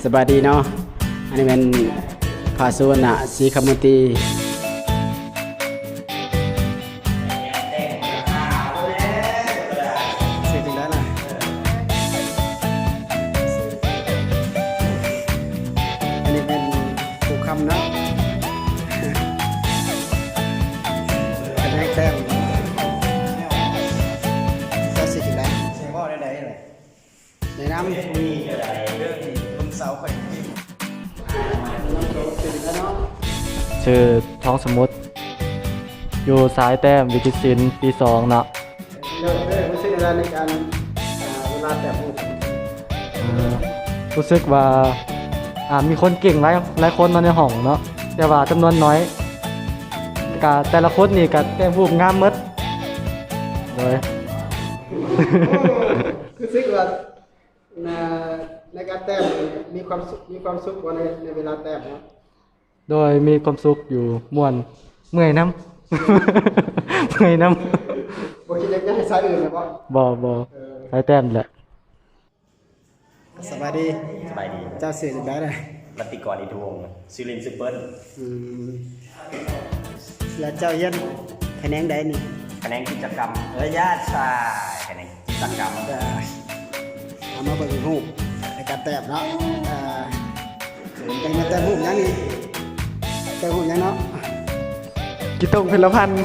ສະບາຍດີເນາະ ອັນນີ້ແມ່ນພະສຸວັນນະ ສີຄຳມົນຕີ. ຊື່ຈັ່ງໃດລະ? ອັນນີ້ແມ່ນພູຄຳເນາະ ຄະແນນແຕ້ມ ເຈົ້າຊື່ຈັ່ງໃດ? ເວົ້າແນວໃດລະ? ແນະນຳ ມີກະໄດ້ເດີ ເບິ່ງເສົາຂ້ອຍ ຊື່ທອງສະໝຸດ ຢູ່ສາຍແຕ້ມວິທິດສິນ ປີສອງເນາະ. ເອີ ເອີ ຮູ້ສຶກແນວໃດໃນການ ອ່າ ເວລາແຕ້ມຮູບ? ເອີ ຮູ້ສຶກວ່າ ອ່າ ມີຄົນເກັ່ງຫຼາຍ ຫຼາຍຄົນເນາະໃນຫ້ອງເນາະ ແຕ່ວ່າຈຳນວນໜ້ອຍ ກະແຕ່ລະຄົນນີ້ກະແຕ້ມຮູບງາມໝົດ. ໂດຍ ຮູ້ສຶກວ່າ ໃນ ໃນການແຕ້ມນີ້ມີຄວາມສຸກ ມີຄວາມສຸກບໍ່ ໃນ ໃນເວລາແຕ້ມເນາະ? ໂດຍ ມີຄວາມສຸກຢູ່ ມ່ວນ ເມື່ອຍນຳ ເມື່ອຍນຳ. ບໍ່ຄິດຢາກຍ້າຍສາຍອື່ນແລ້ວບໍ່? ບໍ່ ບໍ່ ເອີ ສາຍແຕ້ມແຫຼະ. ສະບາຍດີ ສະບາຍດີ. ເຈົ້າຊື່ຈັ່ງໃດລະ? ລັດຕິກອນ ອິນທະວົງ ຊື່ຫຼິ້ນຊື່ເປີ້ນ. ອືມ ແລ້ວເຈົ້າຮຽນຂະແໜງໃດນີ້? ຂະແໜງກິດຈະກຳ ເອີ ຢ່າຊາ ຂະແໜງກິດຈະກຳ. ເອີ ເອົາມາເບິ່ງຮູບໃນການແຕ້ມເນາະ ເອີ ເປັນການແຕ້ມຮູບຫຍັງນີ້? ແຕ້ມຮູບຫຍັງເນາະ? ກີຕົງເພັນລະພັນ. ອືມ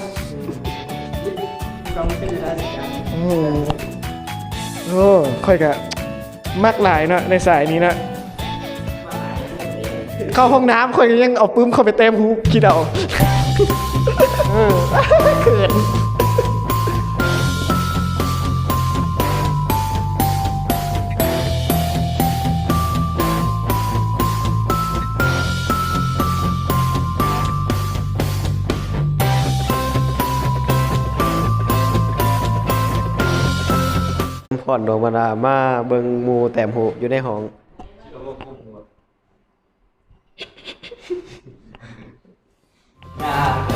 ມີຄວາມຮູ້ສຶກຈັ່ງໃດໃນການ ໂອ້ໂຫ ໂອ້ ຂ້ອຍກະ ມັກຫຼາຍເນາະ ໃນສາຍນີ້ເນາະ. ເຂົ້າຫ້ອງນ້ຳ ຂ້ອຍກໍຍັງເອົາປຶ້ມເຂົ້າໄປແຕ້ມຮູບ ຄິດເອົາ. ເອີ ເຂີນ. ພອນ ດວງມາດາ ມາເບິ່ງໝູ່ແຕ້ມຮູບຢູ່ໃນຫ້ອງ. ອ່າ